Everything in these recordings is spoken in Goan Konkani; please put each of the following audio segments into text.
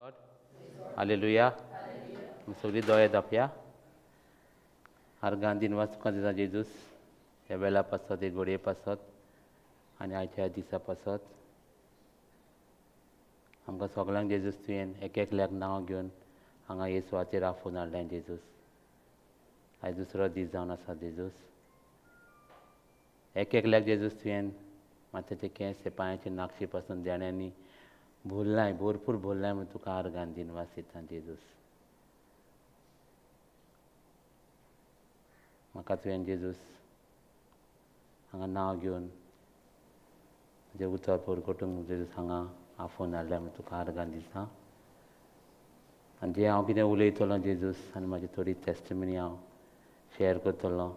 हालेलुया. सगळीं दोळे धांपया. आर्गां दिनवास तुका दिता जेजूस, ह्या वेळा पासत, हे घडये पासत आनी आयच्या दिसा पासत. आमकां सगळ्यांक जेजूस तुवें एक एकल्याक नांव घेवन हांगा हे सुवातेर आफोवन हाडलें जेजूस. आयज दुसरो दीस जावन आसा जेजूस. एक एकल्याक जेजूस तुवें माथ्याचे केंस, पांयाचे नाकशी पासून देण्यांनी भरलाय, भरपूर भरलाय म्हूण तुका आर्गान दिनवास दिता जेजूस. म्हाका तुवें जेजूस हांगा नांव घेवन म्हजें उतर परगटूंक जेजूस हांगा आफोवन हाडल्या म्हूण तुका आर्गान दिता. आनी जें हांव कितें उलयतलो जेजूस आनी म्हाजी थोडी टेस्टिमनी हांव शेयर करतलो,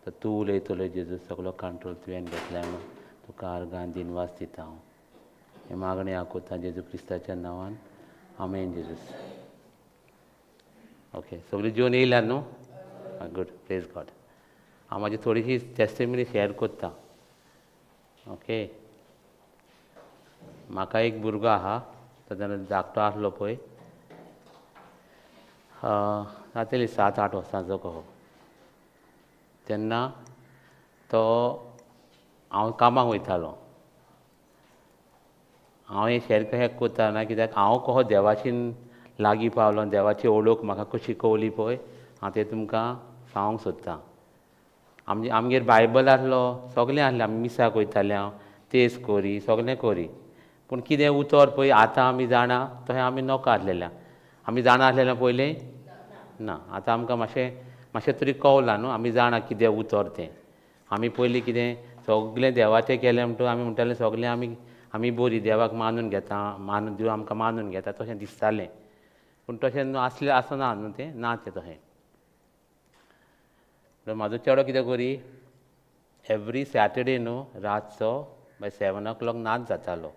तर तूं उलयतलो जेजूस, सगलो कंट्रोल तुवें घेतल्या म्हूण तुका आर्गान दिनवास दिता हांव. हें मागणें हांव करता जेजू क्रिस्ताच्या नांवान, आमेन जेजूस. ओके, सगळीं जेवन येयल्या न्हू? Good, praise God. हांव म्हाजी थोडीशी टेस्टिमनी शेयर करता. ओके, म्हाका एक भुरगो आहा, तो तेन्ना धाकटो आसलो पळय, जातली 7-8 वर्सांचो कहो. तेन्ना तो हांव कामाक वयतालो. हांव हें शेयर कशें करता ना, कित्याक हांव कहो देवाशीन लागीं पावलो, देवाची ओळख म्हाका कशी कवली पळय, हांव तें तुमकां सांगूंक सोदतां. आमगेर बायबल आसलो, सगळें आसलें, आमी मिसाक वयताले, हांव तेज कोरी, सगळें कोरी. पूण कितें उतर पळय आतां आमी जाणा तशें आमी नोको आसलेल्या. आमी जाणा आसलेल्या पयलीं ना, आतां आमकां मातशें मातशें तरी कवलां न्हू, आमी जाणा कितें उतर तें. आमी पयलीं कितें सगळें देवाचें केलें म्हणटकच आमी म्हणटाले सगळें आमी आमी बरी देवाक मानून घेता, मानून देव आमकां मानून घेता तशें दिसतालें. पूण तशें न्हू आसलें आसना न्हू तें, ना तें तशें. म्हाजो चेडो कितें करी, एवरी सॅटर्डे न्हू रातचो बाय 7 o'clock नाच जातालो.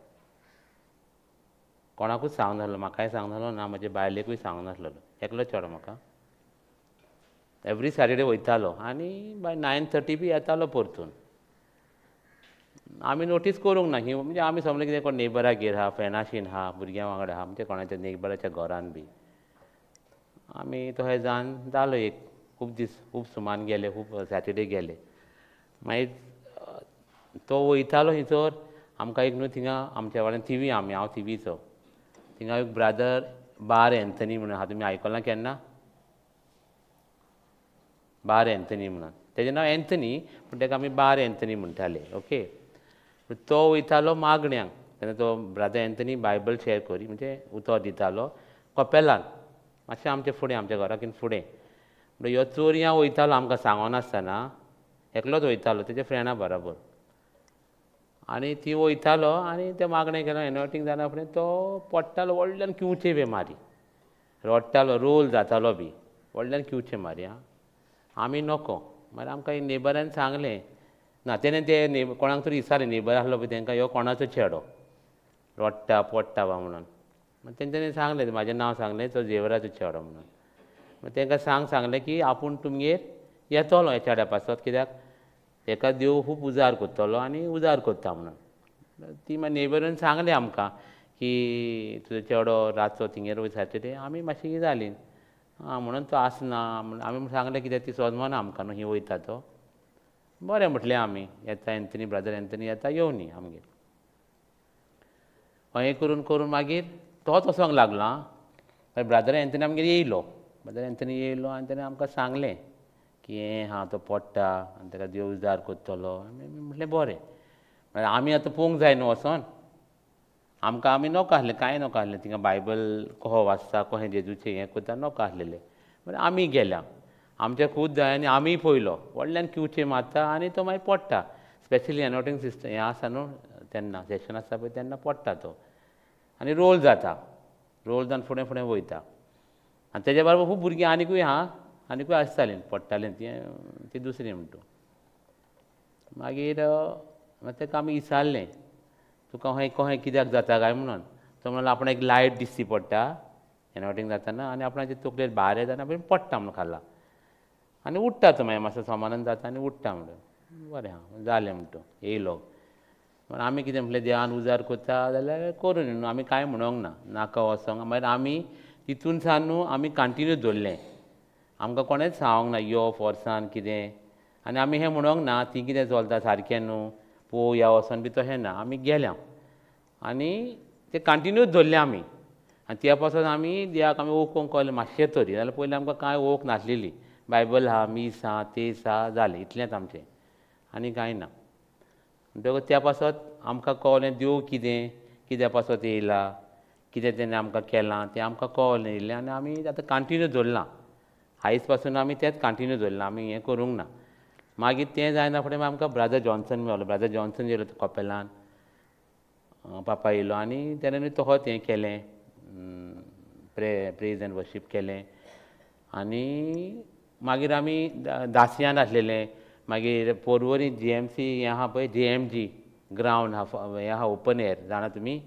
कोणाकूच सांगनासलो, म्हाकाय सांगनासलो ना म्हजे बायलेकूय सांगनासलो, एकलो चेडो म्हाका. एवरी सॅटर्डे वयतालो आनी बाय 9:30 बी येतालो परतून. आमी नोटीस करूंक ना ही, म्हणजे आमी समजलें कितें कोण नेबरागेर आहा, फ्रेंडाशीन आहा, भुरग्यां वांगडा आहा, म्हणजे कोणाच्या नेबराच्या घरान बी. आमी तशें जावन जालो एक खूब दीस, खूब सुमान गेले, खूब सॅटर्डे गेले. मागीर तो वयतालो थंयसर आमकां एक न्हू थिंगा आमच्या वाड्यान थिवी, आमी हांव थिवीचो, थिंगा एक ब्रादर बार एन्थनी म्हणून आहा, तुमी आयकलां केन्ना? बार एन्थनी म्हणून, तेजें नांव एन्थनी पूण तेका आमी बार एन्थनी म्हणटाले. ओके, तो वयतालो मागण्यांक, तेन्ना तो ब्रादर एन्थनी बायबल शेयर करी, म्हणजे उतर दितालो कपेलान, मातशें आमचे फुडें, आमच्या घराकीन फुडें. म्हणटा ह्यो चोरयां वयतालो आमकां सांगनासतना, एकलोच वयतालो तेच्या फ्रेंडा बराबर. आनी ती वयतालो आनी तें मागणें केलें, एनॉयटींग जाल्या फुडें तो पडटालो व्हडल्यान किंवचे बी मारी, रडटालो, रोल जातालो बी व्हडल्यान किंवचे मारी. आं, आमी नको. मागीर आमकां नेबरान सांगलें ना, तेणें ते कोणाक तरी विचारलें, नेबर आसलो पळय तेंकां, ह्यो कोणाचो चेडो रडटा पडटा बा म्हणून. मागीर तेंच्यांनी सांगलें, म्हाजें नांव सांगलें, तो जेवराचो चेडो म्हणून. मागीर तेंकां सांगलें की आपूण तुमगेर येतलो ह्या चेड्या पासत, कित्याक तेका देव खूब उजार करतलो आनी उजार करता म्हणून. ती मागीर नेबरान सांगलें आमकां की तुजो चेडो रातचो थिंगेर वयता सॅटर्डे. आमी मातशी कितें जाली आं म्हणून तो आसना म्हणून आमी सांगलें, कित्याक ती सोजमना आमकां न्हू ही वयता तो. बरें म्हटलें आमी, येता एन्थनी, ब्रदर एन्थनी येता, येवनी आमगेर. हें करून करून मागीर तोच वचोंक लागलो. आं, मागीर ब्रदर एन्थनी आमगेर येयलो, ब्रदर एन्थनी येयलो आनी तेणें आमकां सांगलें की हें आहा तो पडटा आनी तेका देव उजार करतलो. आमी म्हटलें बरें. मागीर आमी आतां पळोवंक जाय न्हू वचोन, आमकां आमी नोको आसलें, कांय नोको आसलें, थिंगा बायबल कहो वाचता, कहें जेजूचें हें करता, नोको आसलेलें. मागीर आमी गेल्या, आमच्या खूद दोळ्यांनी आमीय पळयलो, व्हडल्यान किंवचे मारता आनी तो मागीर पडटा. स्पेशली एनॉयटींग सिस्टम हें आसा न्हू तेन्ना, सेशन आसता पळय तेन्ना पडटा तो आनी रोल जाता, रोल जावन फुडें फुडें वयता. आनी तेज्या बरोबर खूब भुरगीं आनिकूय आहा, आनिकूय आसतालीं, पडटालीं ती दुसरी म्हणटा. मागीर तेका आमी विचारलें, तुका खंय कहें कित्याक जाता काय म्हणून. तो म्हणलो आपणाक एक लायट दिसची पडटा एनॉयटींग जाताना आनी आपणाचे तकलेर भार येता आनी आपूण पडटा म्हणून खाला, आनी उठ्ठा तो मागीर मातसो समाधान जाता आनी उठ्ठा म्हणून. बरें आहा जालें म्हणटा, येयलो. आमी कितें म्हटलें देवान उजार करता जाल्यार करूं न्हू, आमी कांय म्हणोंक ना, नाका वचोंक. मागीर आमी तितून सान न्हू आमी कंटिन्यू दवरलें, आमकां कोणेंच सांगोंक ना यो फोर्सान कितें. आनी आमी हें म्हणोंक ना ती कितें चलता सारकें न्हू पोवया वचोन बी तशें ना, आमी गेल्या आनी तें कंटिन्यूच दवरलें आमी. आनी त्या पासून आमी देवाक आमी वळखूंक कळ्ळें मातशें तरी, नाल्यार पयलीं आमकां कांय वळख नासलेली. बायबल आहा, मीस आहा, तेस आहा, जालें इतलेंच आमचें आनी कांय ना. म्हणटकूच त्या पासत आमकां कळ्ळें देव कितें, कित्या पासत येयला, कितें तेणें आमकां केलां तें आमकां कळ्ळें इल्लें. आनी आमी आतां कंटिन्यू दवरलां, आयज पासून आमी तेंच कंटिन्यू दवरलां, आमी हें करूंक ना. मागीर तें जायना फुडें आमकां ब्रादर जॉन्सन मेवलो. ब्रादर जॉन्सन येयलो कपेलान, पापा येयलो आनी तेणें तोहोच हें केलें, प्रेज एंड वर्शीप केलें. आनी मागीर आमी दासयान आसलेले. मागीर पोरवरी जी एम सी हें आहा पळय, जे एम जी ग्रावंड आहा, हें आहा ओपन एयर जाणा तुमी,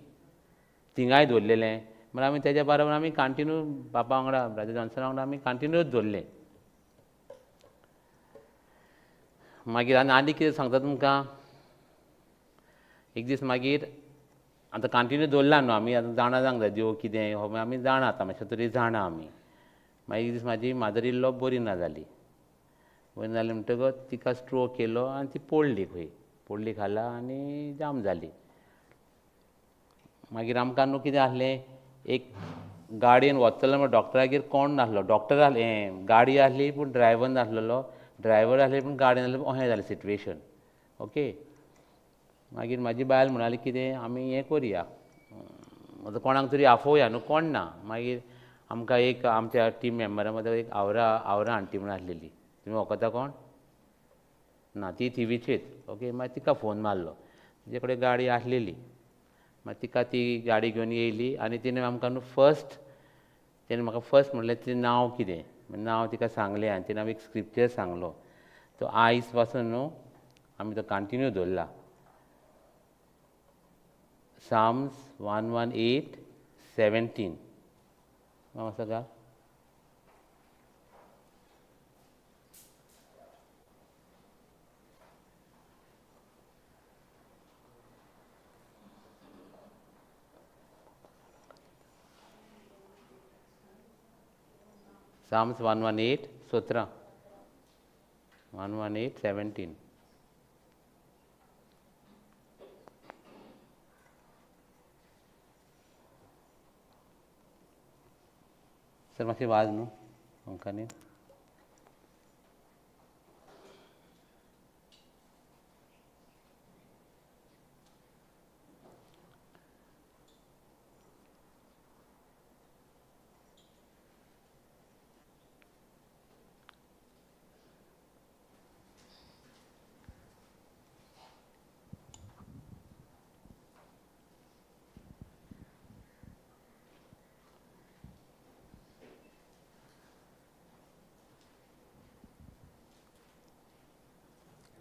थिंगाय दवरलेलें. मागीर आमी तेज्या बरोबर आमी कंटिन्यू बापा वांगडा ब्रादर जॉन्सना वांगडा आमी कंटिन्यूच दवरलें. मागीर आनी आनी कितें सांगता तुमकां, एक दीस मागीर आतां कंटिन्यू दवरला न्हू आमी, आतां जाणा जावंक जाय देव कितें हो, आमी जाणा आतां मातशें तरी जाणा आमी. मागीर एक दीस म्हाजी मादर इन लॉ बरी ना जाली, बरी ना जाली म्हणटकच तिका स्ट्रोक येयलो आनी ती पडली खंय, पडली खाला आनी जाम जाली. मागीर आमकां न्हू कितें आसलें, एक गाडयेन वतलो म्हण डॉक्टरागेर कोण नासलो, डॉक्टर आसले, गाडी आसली पूण ड्रायवर नासलेलो, ड्रायवर आसले पूण गाडी नासली, अशें जालें सिट्युएशन. ओके, मागीर म्हाजी बायल म्हणाली कितें आमी हें करुया, आतां कोणाक तरी आफोवया न्हू, कोण ना. मागीर आमकां एक आमच्या टीम मेंबरा मदीं एक आवरा आवरा आण्टी म्हूण आसलेली, तुमी वळखता कोण ना, ती थिवीचीच. ओके, मागीर तिका फोन मारलो, तिचे कडेन गाडी आसलेली. मागीर तिका ती गाडी घेवन येयली आनी तिणें आमकां न्हू फर्स्ट, तिणें म्हाका फर्स्ट म्हणलें तिचें नांव कितें, नांव तिका सांगलें आनी तिणें एक स्क्रिप्चर सांगलो. तो आयज पासून न्हू आमी तो कंटिन्यू दवरला, Psalms 118:17. मातसो घाल. Psalms 118:17, 118:17. Sir मातशी वाज न्हू आमकां न्ही.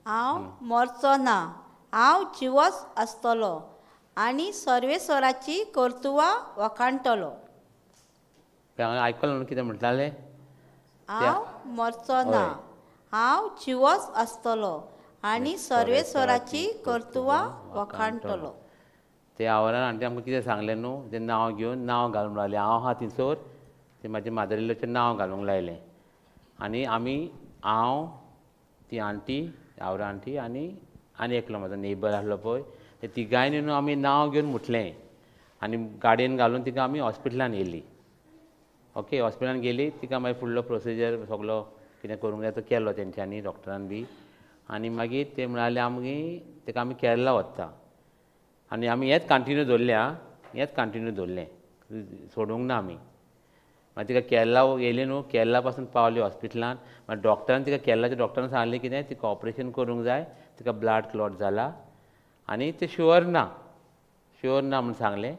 हांव मरचो ना, हांव जिवोच आसतलो आनी सर्वेस्वराची कर्तुवां वखाणटलो. आयकलें न्हू कितें म्हणटालें? हांव मरचो ना, हांव जिवोच आसतलो आनी सर्वेस्वराची कर्तुवां वखाणटलो. ते आवरान आनी आमकां कितें सांगलें न्हू, तें नांव घेवन नांव घालूंक लागलें. हांव आहा थिंयसर तें म्हाजे मादर इन लॉचें नांव घालूंक लायलें आनी आमी, हांव, ती आण्टी, आवरा आण्टी आनी आनी एकलो म्हाजो नेबर आसलो पळय, ते तिगांयनी न्हू आमी नांव घेवन म्हटलें आनी गाडयेन घालून तिका आमी हॉस्पिटलान येयली. ओके, हॉस्पिटलान गेली, तिका मागीर फुडलो प्रोसिजर सगलो कितें करूंक जाय तो केलो तेंच्यांनी, डॉक्टरान बी. आनी मागीर ते म्हणाले आमी ताका आमी केरला वता आनी आमी हेंच कंटिन्यू दवरलें आं, हेंच कंटिन्यू दवरलें, सोडूंक ना आमी. मागीर तिका केरला येयली न्हू, केरला पासून पावली हॉस्पिटलान. मागीर डॉक्टरान तिका, केरलाच्या डॉक्टरान सांगलें कितें, तिका ऑपरेशन करूंक जाय, तिका ब्लड क्लॉट जाला आनी तें शुअर ना, शुअर ना म्हूण सांगलें.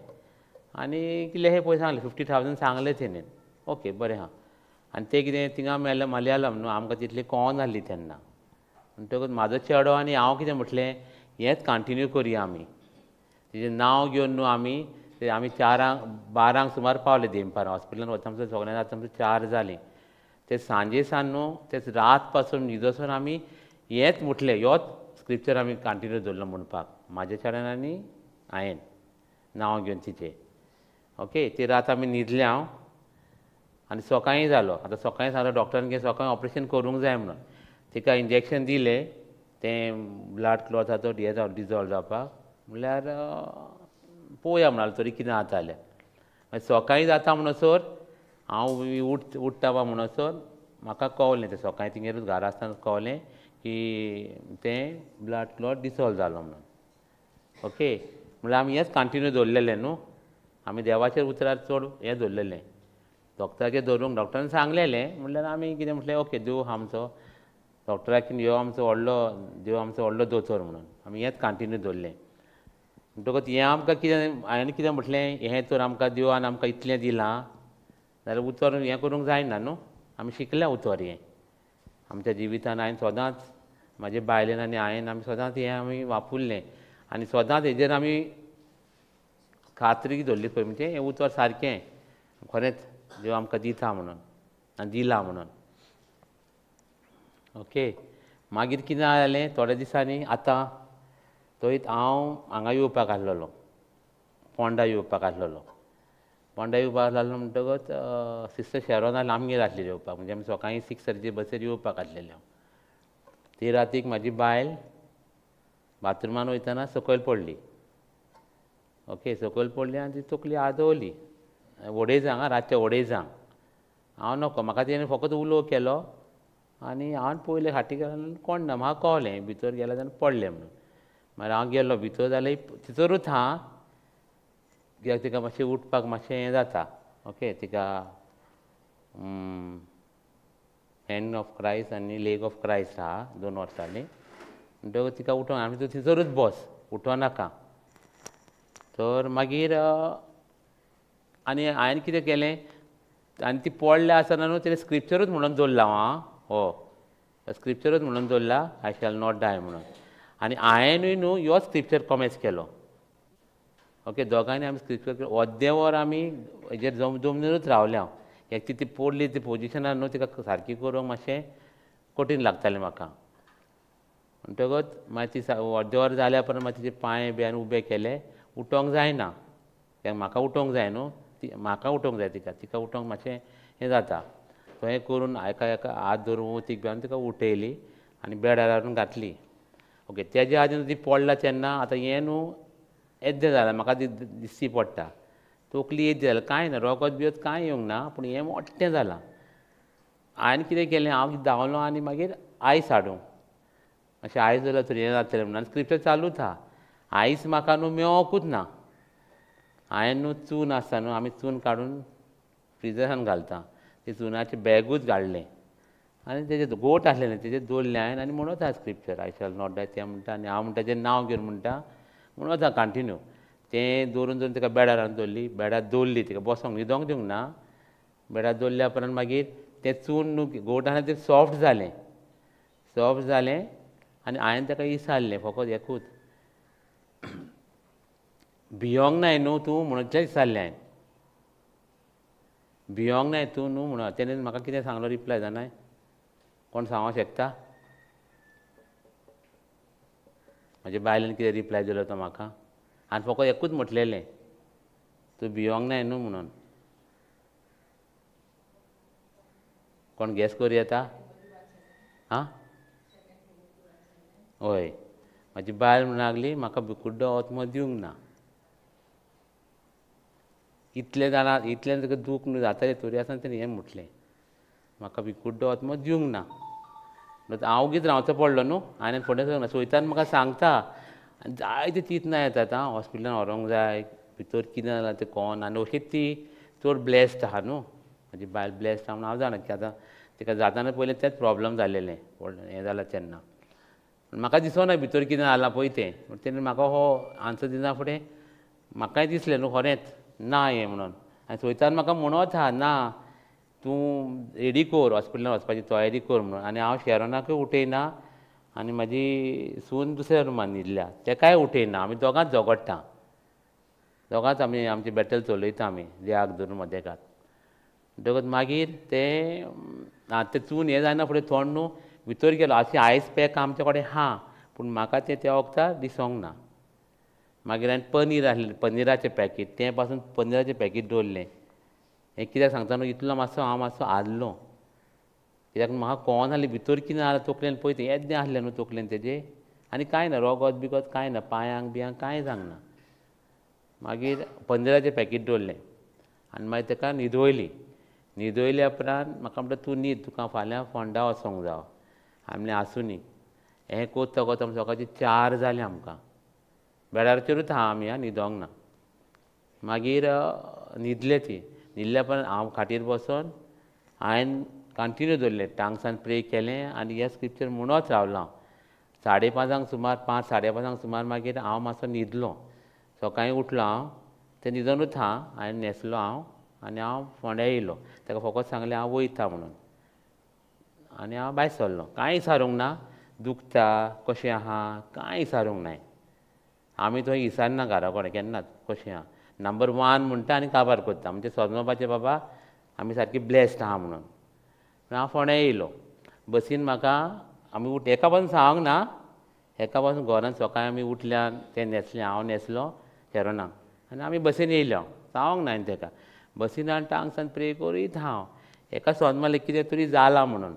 आनी कितले पयशे सांगले, 50,000 सांगलें तेणें. ओके बरें आहा. आनी तें कितें थिंगा मलयालम न्हू, आमकां तितली कळनासली तेन्ना. म्हणटकूच म्हाजो चेडो आनी हांव कितें म्हटलें, हेंच कंटिन्यू करुया आमी. तिजें नांव घेवन न्हू आमी ते आमी 4-12 बारांक सुमार पावले देमपारां हॉस्पिटलान वता आमचो सगळ्यांक आतां आमचो 4 जालीं. ते सांजे सान न्हू, ते रात पासून न्हिदोसून आमी हेंच म्हटलें, ह्योच स्क्रिप्चर आमी कंटिन्यू दवरलो म्हणपाक म्हाज्या चेड्यान आनी हांवें नांव घेवन तिचें. ओके ती रात आमी न्हिदले हांव आनी सकाळीं जालो. आतां सकाळीं सांगलो डॉक्टरान की सकाळीं ऑपरेशन करूंक जाय म्हणून. तिका इंजेक्शन दिलें तें ब्लड क्लॉट आसा तो हें जावं डिजॉल्व जावपाक म्हणल्यार पळोवया म्हणालो तरी कितें जाता जाल्यार. मागीर सकाळीं जाता म्हणसर हांव उठ्ठा बा म्हणसर म्हाका कवलें तें सकाळीं तिगेरूच घरा आसतना कवलें की तें ब्लड क्लॉट डिसॉल्व जालो म्हणून. ओके म्हणल्यार आमी हेंच कंटिन्यू दवरलेलें न्हू, आमी देवाचेर उतरार चड हें दवरलेलें. डॉक्टराचेर दवरूंक डॉक्टरान सांगलेलें म्हणल्यार आमी कितें म्हटलें ओके देव आमचो डॉक्टराक ह्यो आमचो व्हडलो देव आमचो व्हडलो दोतोर म्हणून आमी हेंच कंटिन्यू दवरलें. म्हणटकच हें आमकां कितें हांवें कितें म्हटलें हें तर आमकां देवान आमकां इतलें दिलां जाल्यार उतर हें करूंक जायना न्हू. आमी शिकल्या उतर हें आमच्या जिवितान. हांवें सदांच म्हाजे बायलेन आनी हांवें आमी सदांच हें आमी वापरलें आनी सदांच हेजेर आमी खात्री धरली पळय म्हणजे हें उतर सारकें खरेंच देव आमकां दिता म्हणून आनी दिलां म्हणून. ओके मागीर कितें जालें थोड्या दिसांनी आतां थंय हांव हांगा येवपाक आसलेलो पोंडा येवपाक आसलेलो. पोंडा येवपाक आसलेलो म्हणटकच सिस्टर शेरोन आमगेर आसली येवपाक म्हणजे आमी सकाळीं 6:30 बसीर येवपाक आसलेले हांव. ती रातीक म्हाजी बायल बाथरुमान वयतना सकयल पडली. ओके सकयल पडली आनी ती तकली आदवली वडेजांक रातच्या वडेजांक. हांव नको म्हाका तेणें फकत उलो केलो आनी हांवें पयलें खाटी घालून कोण ना म्हाका कळ्ळें भितर गेलें जाल्यार पडलें म्हणून. मागीर हांव गेलो भितर जाल्यार तितूरूच आहा कित्याक तिका मातशें उठपाक मातशें हें जाता. ओके तिका हँड ऑफ क्रायस्ट आनी लेग ऑफ क्रायस्ट आहा 2 वर्सांनी. म्हणटकच तिका उठोवंक आमी तूं थिंसरूच बस उठोवं नाका. तर मागीर आनी हांवें कितें केलें आनी ती पडल्या आसतना न्हू तेणें स्क्रिप्चरूच म्हणून दवरला आं हो स्क्रिप्चरूच म्हणून दवरला I shall not die म्हणून. आनी हांवेंनूय न्हू ह्यो स्क्रिप्चर कॉमेस केलो. ओके दोगांयनी आमी स्क्रिप्चर अर्दें वर आमी हेजेर जमनीरूच रावले हांव. एक ती पडली ती पोजिशनार न्हू तिका सारकी करूंक मातशें कठीण लागतालें म्हाका. म्हणटकच मागीर ती अर्दें वर जाल्या उपरांत मागीर तिचे पांय बी हांवें उबे केले. उठोवंक जायना कित्याक म्हाका उठोवंक जाय न्हू ती म्हाका उठोवंक जाय तिका तिका उठोवंक मातशें हें जाता. थंय करून एका एका हात धरून तीक बी हांवें तिका उठयली आनी बेडार हाडून घातली. ओके तेज्या आदी ती पडला तेन्ना आतां हें न्हू येद्दें जालां म्हाका दिश्टी पडटा तकली येद्दी जाल्या कांय ना रोगत बिगत कांय येवंक ना पूण हें मोठें जालां. हांवें कितें केलें हांव धांवलो आनी मागीर आयस हाडूंक अशें आयस जाल्यार तरी हें जातलें म्हणून स्क्रिप्चर चालूच आहा. आयस म्हाका न्हू मेवोकूच ना. हांवें न्हू चून आसता न्हू आमी चून काडून फ्रिजरान घालता तें चुनाचें बॅगूच घाडलें आनी तेजें गोट आसलेलें तेजेर दवरलें हांवें आनी म्हणत आहा scripture I shall not die. तें म्हणटा आनी हांव म्हणटा तेजें नांव घेवन म्हणटा म्हणत आहा कंटिन्यू. तें दवरून दवरून तिका बेडार हाडून दवरली. बेडार दवरली तिका बसोंक न्हिदोंक दिवंक ना. बेडार दवरल्या उपरांत मागीर तें चून न्हू गोट आसलें तें सॉफ्ट जालें. सॉफ्ट जालें आनी हांवें ताका विचारलें फकत एकूच भियोंक नाय न्हू तूं म्हणून तें विचारलें हांवें. भियोंक नाय तूं न्हू म्हणून तेणें म्हाका कितें सांगलो रिप्लाय जाणाय कोण सांगूंक शकता म्हज्या बायलेन कितें रिप्लाय दिलो तो म्हाका. आनी फकत एकूच म्हटलेलें तूं भियोंक नाय न्हू म्हणून. कोण गॅस करूं येता आं? हय म्हाजी बायल म्हणूंक लागली म्हाका भिकुड्डो आत्मो दिवंक ना. इतलें जाणां इतलें तुका दूख न्हू जातालें तरी आसतना तेणें हें म्हटलें म्हाका भिकुड्डो आत्मो दिवंक ना. हांव ओगीच रावचो पडलो न्हू हांवें फुडें सरना. सोयतान म्हाका सांगता आनी जायते चिंतना येतात आं हॉस्पिटलान व्हरोंक जाय भितर कितें जालां तें कोण. आनी अशीच ती चड ब्लॅस्ड आहा न्हू म्हजी बायल ब्लॅस्ड आहा म्हणून हांव जाणा की आतां तिका जाताना पयलें तेंच प्रोब्लम जालेलें हें जालां तेन्ना म्हाका दिसना भितर कितें जालां पळय तें. तेणें म्हाका हो आन्सर दिना फुडें म्हाकाय दिसलें न्हू खरेंच ना हें म्हणून. आनी सोयतान म्हाका म्हणत आहा ना तूं रेडी कर हॉस्पिटलान वचपाची तयारी कर म्हणून. आनी हांव शेरोनाकूय उठयना आनी म्हाजी सून दुसऱ्या रुमान न्हिदल्या तेकाय उठयना. आमी दोगांच झगडटा दोगांच आमी आमची बॅटल चलयता आमी देवाक धरून मदेकात. म्हणटकच मागीर तें तें चून हें जायना फुडें थंड न्हू भितर गेलो. अशें आयस पॅक आमचे कडेन आहा पूण म्हाका तें त्या वखदार दिसोंक ना. मागीर हांवें पनीर आसलें, पनीराचें पॅकेट, तें पासून पनीराचें पॅकेट दवरलें. हें कित्याक सांगता न्हू, इतलो मातसो हांव मातसो हारलो, कित्याक म्हाका कळना जालें भितर कितें आसा तकलेन पळय तें येद्दें आसलें न्हू तकलेन तेजें, आनी कांय ना, रोगोत बिगोत कांय ना, पांयांक बियांक कांय जावंक ना. मागीर पनीराचें पॅकेट दवरलें आनी मागीर ताका न्हिदयली. न्हिदयल्या उपरांत म्हाका म्हणटा तूं न्हीद, तुका फाल्यां फोंडा वचोंक जावो. हांवें म्हणलें आसूं न्ही. हें कोत्ता कोत्ता सकाळचीं 4 जालीं आमकां. बेडाचेरूच आहा आमी, आं, न्हिदोंक ना. मागीर न्हिदले ती. न्हिदल्या उपरांत हांव खाटीर बसोन हांवें कंटिन्यू दवरलें, टांग्सान प्रे केलें आनी हें स्क्रिप्चर म्हणत रावलो हांव. 5:30 सुमार, 5 5:30 सुमार मागीर हांव मातसो न्हिदलो. सकाळीं उठलो हांव, तें न्हिदोनूच आहा, हांवें न्हेसलो हांव आनी हांव फोंड्या येयलो. ताका फकत सांगलें हांव वयता म्हणून, आनी हांव भायर सरलो. कांय विचारूंक ना, दुखता कशें आहा कांय विचारूंक नाय. आमी थंय विचारना घरा कडेन केन्नाच कशें आहा. नंबर 1 म्हणटा आनी काबार करता, म्हणजे सजमोबाचे बाबा आमी सारकी ब्लेस्ड आहा म्हणून. हांव फोंड्या येयलो. बसीन म्हाका आमी उठ एका पासून सांगूंक ना, एका पासून घरान सकाळीं आमी उठल्यान तें न्हेसलें, हांव न्हेसलो शेरोनाक आनी आमी बसीन येयले. हांव सांगूंक ना हांवें तेका. बसीन हांव टांग्सान प्रे करीत हांव, एका सोद मारलें कितें तरी जालां म्हणून.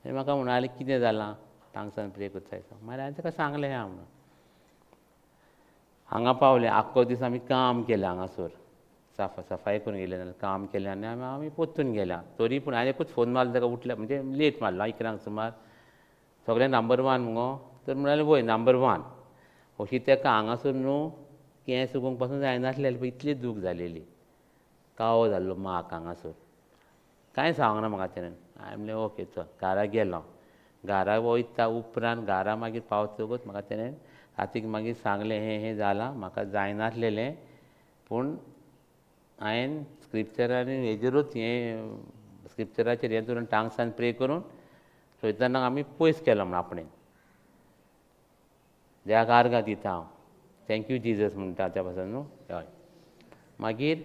तें म्हाका म्हणालें कितें जालां टांग्सान प्रे करता. मागीर हांवें ताका सांगलें हांव म्हणून. हांगा पावलें, आख्खो दीस आमी काम केलें हांगासर, सफाई करून गेले जाल्यार काम केलें आनी आमी परतून गेल्या. तरी पूण हांवें एकूच फोन मारलो ताका, उठल्या म्हणजे लेट मारलो 11 सुमार. सगळें नंबर 1 मुगो, तर म्हणालें वय नंबर 1. अशी ताका हांगासर न्हू केंस उगोवंक पासून जायनासलें, इतली दूख जालेली, कावो जाल्लो माक हांगासर. कांय सांगना म्हाका तेणें. हांवें म्हणलें ओके चल. घरा गेलो. घरा वयता उपरांत घरा मागीर पावतकूच म्हाका तेणें रातीक मागीर सांगलें हें हें जालां, म्हाका जायनासलेलें, पूण हांवें स्क्रिप्चरांनी हेजेरूच हें स्क्रिप्चराचेर हें धरून टांग्सान प्रे करून सैतानाक आमी पयस केलो म्हण आपणें. देवाक आर्गां दिता हांव, thank you Jesus म्हणटा त्या पासून न्हू. हय. मागीर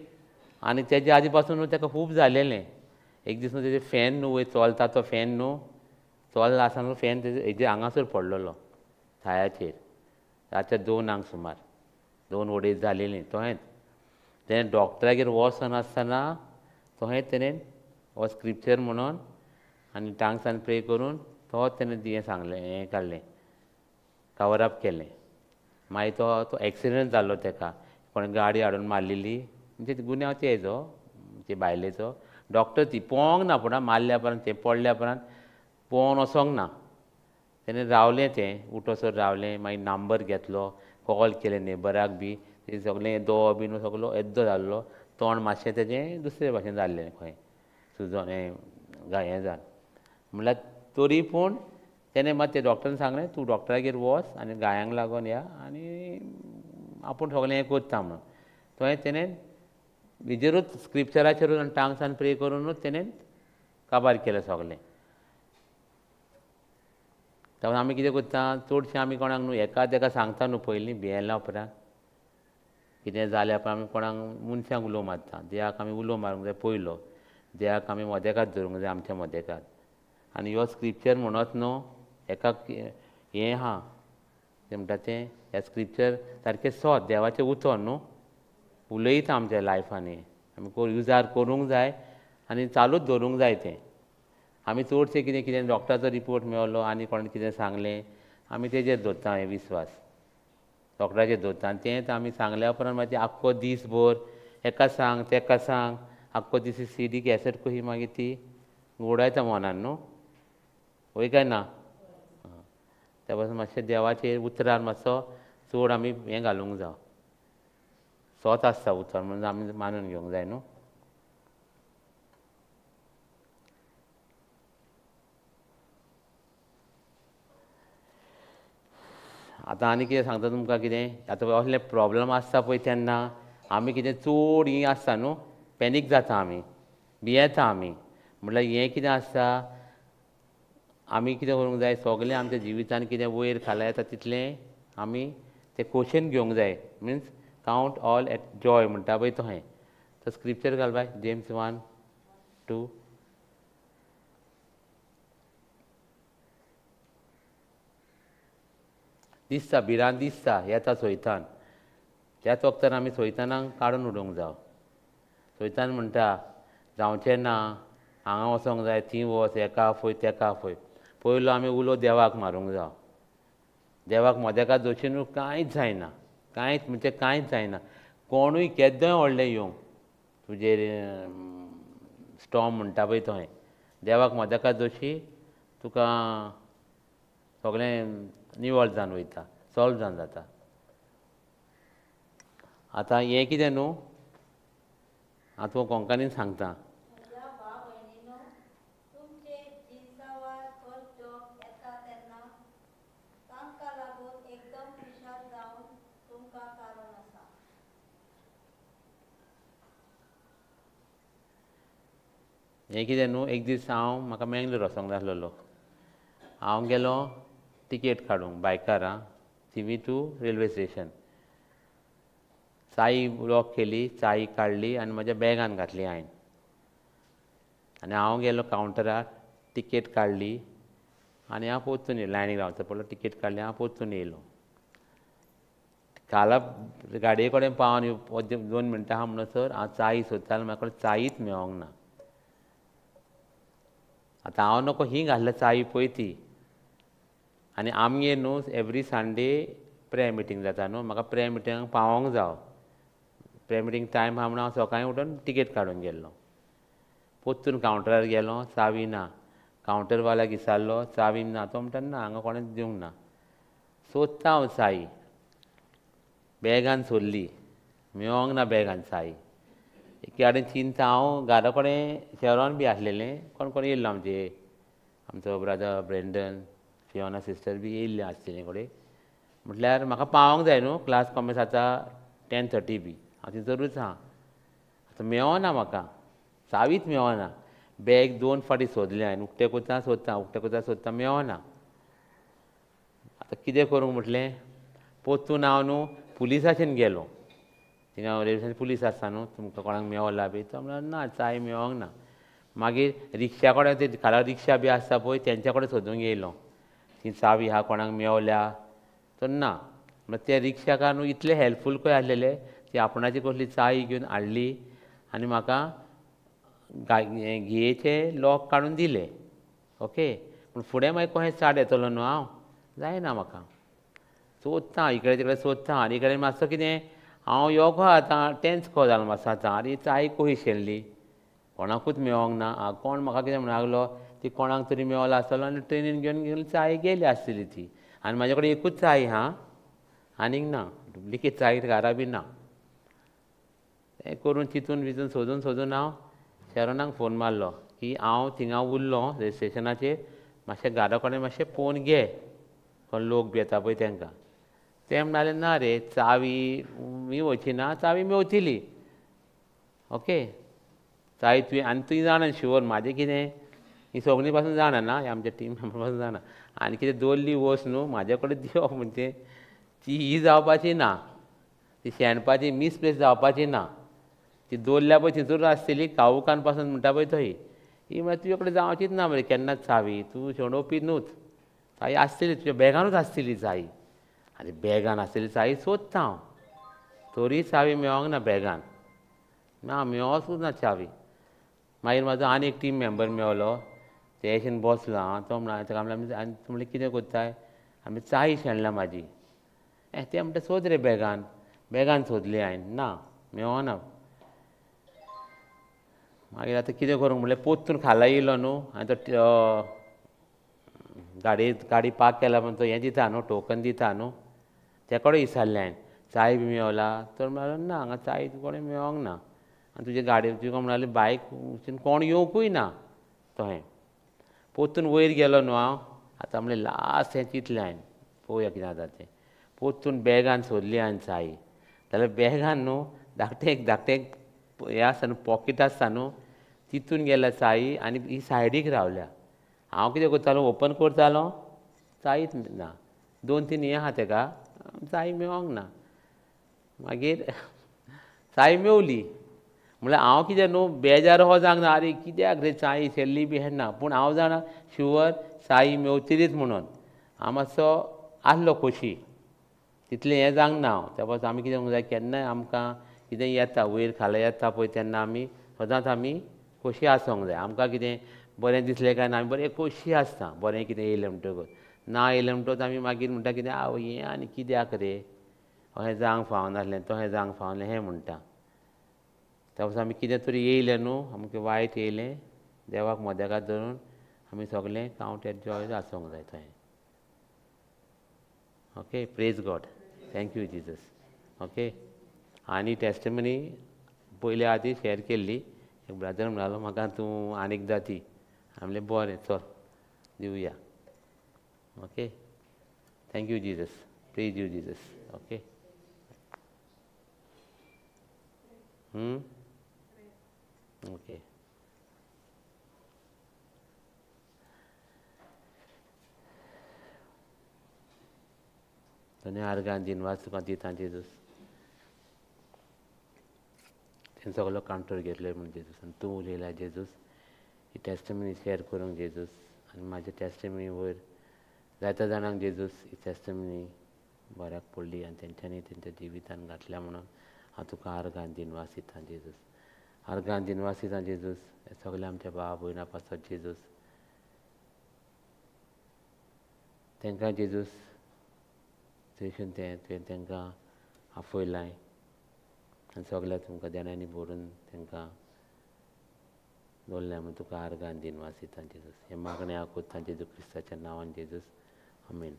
आनी तेज्या आदी पासून न्हू ताका खूब जालेलें. एक दीस न्हू तेजें फॅन न्हू वयर चलता तो फॅन न्हू चलता आसतना न्हू फॅन तेजे हेजे हांगासर पडलेलो थायाचेर, रातच्या 2 सुमार, 2 अडेच जालेलीं. तोहेंच तेणें डॉक्टरागेर वचनासतना तोहें तेणें हो स्क्रिप्चर म्हणून आनी टांग्सान प्रे करून तो तेणें हें सांगलें, हें काडलें, कवर अप केलें. मागीर तो तो एक्सिडंट जाल्लो तेका, कोणें गाडी हाडून मारलेली, म्हणजे गुन्यांव तेजो, ते बायलेचो. डॉक्टर ती पळोवंक ना, पूण मारल्या उपरांत तें पडल्या उपरांत पळोवन वचोंक ना, तेणें रावलें, तें उठोसर रावलें. मागीर नंबर घेतलो, कॉल केलें नेबराक बी, तें सगळें दोळो बीन सगलो येद्दो जाल्लो, तोंड मातशें तेजें दुसरे भाशेन जाल्लें खंय सुजोन हें हें जावन. म्हणल्यार तरी पूण तेणें मात ते डॉक्टरान सांगलें तूं डॉक्टरागेर वच आनी गायांक लागून या आनी आपूण सगळें हें करता म्हणून. थंय तेणें हेजेरूच स्क्रिप्चराचेरूच आनी टांग्सान प्रे करुनूच तेणें काबार केलें सगळें. तेन्ना आमी कितें करता, चडशें आमी कोणाक न्हू एकाच एका सांगता न्हू पयलीं भियेल्या उपरांत कितें जालें उपरांत आमी कोणाक मनशांक उलो मारता. देवाक आमी उलो मारूंक जाय पयलो, देवाक आमी मदेकात धरूंक जाय आमच्या मदेकात. आनी ह्यो स्क्रिप्चर म्हणत न्हू एका हें आहा तें म्हणटा तें ह्या स्क्रिप्चर सारकें सोद, देवाचें उतर न्हू उलयता आमच्या लायफांनी, आमी युजार करूंक जाय आनी चालूच दवरूंक जाय तें. आमी चडशें कितें कितें डॉक्टराचो रिपोर्ट मेळ्ळो आनी कोणें कितें सांगलें आमी तेजेर दवरता हें विस्वास, डॉक्टराचेर दवरता. आनी तेंच आमी सांगल्या उपरांत मागीर आख्खो दीस भर हेका सांग तेका सांग, आख्खो दीस सी डी कॅसेट कशी मागीर ती गोडायता मनान न्हू, वय काय ना. त्या पासून मातशें देवाचेर उतरान मातसो चड आमी हें घालूंक जावो, सोत आसता उतर म्हणून आमी मानून घेवंक जाय न्हू. आतां आनी कितें सांगता तुमकां, कितें आतां असले प्रोब्लम आसता पळय तेन्ना आमी कितें चड हीं आसता न्हू, पॅनीक जाता आमी, भियेता आमी. म्हणल्यार हें कितें आसता, आमी कितें करूंक जाय, सगळें आमच्या जिवितान कितें वयर खाला येता तितलें आमी तें खोशेन घेवंक जाय. Means count all at joy म्हणटा पळय तशें. तो स्क्रिप्चर घाल बाय, जेम्स 1:2. दिसता भिरांत दिसता येता सोयतान. त्याच वखदान आमी सोयतानाक काडून उडोवंक जाव. सोयतान म्हणटा जावचें ना, हांगा वचोंक जाय, थंय वच, हेका आफय तेका आफय. पयलो आमी उलो देवाक मारूंक जाव. देवाक मोदेकात दोशी न्हू कांयच जायना, कांयच म्हणजे कांयच जायना. कोणूय केद्दोय व्हडलें येवं तुजेर स्टॉम म्हणटा पळय थंय, देवाक मोदेकात दोशी तुका सगळें निवळ जावन वयता, सॉल्व जावन जाता. आतां हें कितें न्हू हांव तुका कोंकणीन सांगता. हें कितें न्हू एक दीस हांव म्हाका मेंगलोर वचोंक जाय आसलेलो. हांव गेलो तिकेट काडूंक बायकार आं, थिवी टू रेल्वे स्टेशन. चाई लॉक केली, चाई काडली आनी म्हज्या बॅगान घातली हांवें. आनी हांव गेलो कावंटरार, तिकेट काडली आनी हांव पोरतून येयलो. लायनीक रावचो पडलो, तिकेट काडली, हांव पोरतून येयलो. खाला गाडये कडेन पावन 2 मिनटां आहा म्हणसर हांव चाई सोदतालो, म्हाका कडेन चाईच मेळोंक ना. आतां हांव नको ही घातल्या चाई पळय ती. आनी आमगेर न्हू एवरी संडे प्रेयर मिटींग जाता न्हू, म्हाका प्रेयर मिटिंगाक पावोंक जाव. प्रेयर मिटींग टायम आहा म्हणून हांव सकाळीं उठून तिकेट काडून गेल्लो. पोत्तून कावंटरार गेलो, चावी ना. कावंटरवाल्याक विचारलो चावी ना, तो म्हणटा ना हांगा कोणेच दिवंक ना. सोदता हांव चाई, बॅगान सोदली, मेळोंक ना बॅगान चाई. एके कडेन चिंता हांव घरा कडेन शेरोन बी आसलेलें, कोण कोण येयल्लो आमचे, आमचो ब्रदर ब्रेंडन, फियोना सिस्टर बी येयल्ले आसलेले कडेन. म्हटल्यार म्हाका पावोंक जाय न्हू, क्लास कॉमेस जाता 10:30 बी, हांव थंयसरूच आहा. आतां मेळना म्हाका, चावीच मेळना. बॅग 2 फावटी सोदलें हांवें, उक्तें करता सोदता, उक्तें करता सोदता, मेळना. आतां कितें करूंक म्हटलें, पोत्तून हांव न्हू पुलिसाचेर गेलो. थिंगा रेल्वे स्टेशन पुलीस आसता न्हू, तुमकां कोणाक मेवला बी, तो म्हणलो ना चाय मेळोंक ना. मागीर रिक्षा कडेन ते खाला रिक्षा बी आसता पळय तेंच्या कडेन सोदूंक येयलो, ती चावी आहा कोणाक मेवल्या तर ना. मागीर ते रिक्षाकार न्हू इतले हेल्पफूल खंय आसलेले, ती आपणाची कसली चावी घेवन हाडली आनी म्हाका घेयेचे लॉक काडून दिले. ओके, पूण फुडें मागीर कशें स्टार्ट येतलो न्हू हांव, जायना म्हाका. सोदता इकडे तिकडे सोदता आनी इकडे मातसो कितें हांव यो खो आतां टेन्स खो जालो मातसो आतां. आनी चाय कशी शेणली, कोणाकूच मेळोंक ना. कोण म्हाका कितें म्हणूंक लागलो, ती कोणाक तरी मेवला आसतलो आनी ट्रेनीन घेवन घेवन चाय गेली आसतली ती. आनी म्हाजे कडेन एकूच चाय आहा, आनीक ना, डुप्लिकेट चाय घरा बी ना. तें करून चिंतून विचून सोदून सोदून हांव शेरोनाक फोन मारलो की हांव थिंगा उरलो रेल्वे स्टेशनाचेर, मातशें घरा कडेन मातशें पळोवन घे, कोण लोक बी येता पळय तेंकां. ते म्हणाले ना रे चावी मी वची ना, चावी मेवतली. ओके चावी तुवें आनी तुवें जाणा शुवर म्हाजें कितें ही सगळीं पासून जाणा ना, आमच्या टीम मेंबर पासून जाणा. आनी कितें दवरली वस्त न्हू म्हाजे कडेन दिवप म्हणजे ती ही जावपाची ना, ती शेणपाची मिसप्लेस जावपाची ना. ती दवरल्या पळय थंयसर आसतली कावूकान पासून म्हणटा पळय थंय, ही म्हळ्यार तुजे कडेन जावचीच ना मरे केन्नाच चावी, तूं शेणोवपी न्हूच, चावी आसतली तुज्या बॅगानूच आसतली चावी. आनी बॅगान आसतली चावी सोदता हांव, तरी चावी मेळोंक ना बॅगान, ना मेळोंकूच ना चावी. मागीर म्हाजो आनी एक टीम मेंबर मेवलो, ते अशें बसलो हांव, तो म्हणा ताका म्हणलें आनी तूं म्हणलें कितें करताय, आमी चावी शेणल्या म्हाजी. ए ते म्हणटा सोद रे बॅगान, बॅगान सोदली हांवें, ना मेळोना. मागीर आतां कितें करूंक म्हणलें, पोत्तून खाला येयलो न्हू आनी तो गाडी गाडी पार्क केला म्हण तो हें दिता न्हू, टोकन दिता न्हू, ते कडेन विचारलें हांवें चाय बी मेवला, तर म्हणलो ना हांगा चाय कोणें मेळोंक ना. आनी तुजे गाडये तुका म्हणाले बायक कोण येवंकूय ना तहें. पोत्तून वयर गेलो न्हू हांव, आतां म्हणलें लास्ट हें चिंतलें हांवें पळोवया कितें जाता तें. पोत्तून बॅगान सोदली हांवें चाय, जाल्यार बॅगान न्हू धाकटें एक धाकटें हें आसता न्हू पॉकेट आसता न्हू, तितून गेल्या चाई आनी ही सायडीक रावल्या. हांव कितें करतालो ओपन करतालो, चाईच ना. 2-3 हें आहा तेका, चाय मेळोंक ना. मागीर चाय मेवली म्हणल्यार हांव कितें न्हू बेजार हो जावंक ना, आरे कित्याक रे चाय शेल्ली बी हें ना, पूण हांव जाणा शुवर चाय मेवतलीच म्हणून हांव मातसो आसलो खोशी. तितलें हें जावंक ना हांव. त्या पासून आमी कितें करूंक जाय, केन्नाय आमकां कितें येता वयर खाला येता पळय तेन्ना आमी सदांच आमी खोशी आसूंक जाय. आमकां कितें बरें दिसलें काय ना आमी बरें खोशी आसता, बरें कितें येयलें म्हणटकच. ना येयलें म्हणटकच आमी मागीर म्हणटा कितें आवय हें आनी कित्याक रे, अहें जावंक फावनासलें तशें जावंक फावनासलें हें म्हणटा. त्या पासून आमी कितें तरी येयलें न्हू, आमकां वायट येयलें, देवाक मदेकात धरून आमी सगळें कावंट एट जॉय आसूंक जाय थंय. Okay, praise God, thank you Jesus. Okay, आनी टेस्टिमनी पयले आदी शेअर केल्ली. एक ब्रदर म्हणालो म्हाका तूं आनीक जाती, म्हणलें बरें चल दिवया. Okay, thank you Jesus, praise you Jesus. Okay, okay. आनी आर्गान दिनवास तुका दिता जेजूस, तें सगलो कांट्रोल घेतलो म्हूण जेजूस. आनी तूं उलयला जेजूस, ही टेस्टिमनी शेअर करूंक जेजूस, आनी म्हाज्या टेस्टिमनी वयर जायत्या जाणांक जेजूस ही टेस्टिमनी बऱ्याक पडली आनी तेंच्यांनी तेंच्या जिवितान घातल्या म्हणून हांव तुका आर्गान दिनवास दिता जेजूस. आर्गान दिनवास दिता जेजूस हे सगळे आमच्या भाव भयणा पासत जेजूस. तांकां जेजूस थंयसून तें तुवें तांकां आफयलाय आनी सगळ्या तुमकां देण्यांनी भरून तांकां दवरलें म्हूण तुका आर्गान दिनवास दिता जेजूस. हें मागणें हांव करता जेजू क्रिस्ताच्या नांवान जेजूस, आमेन.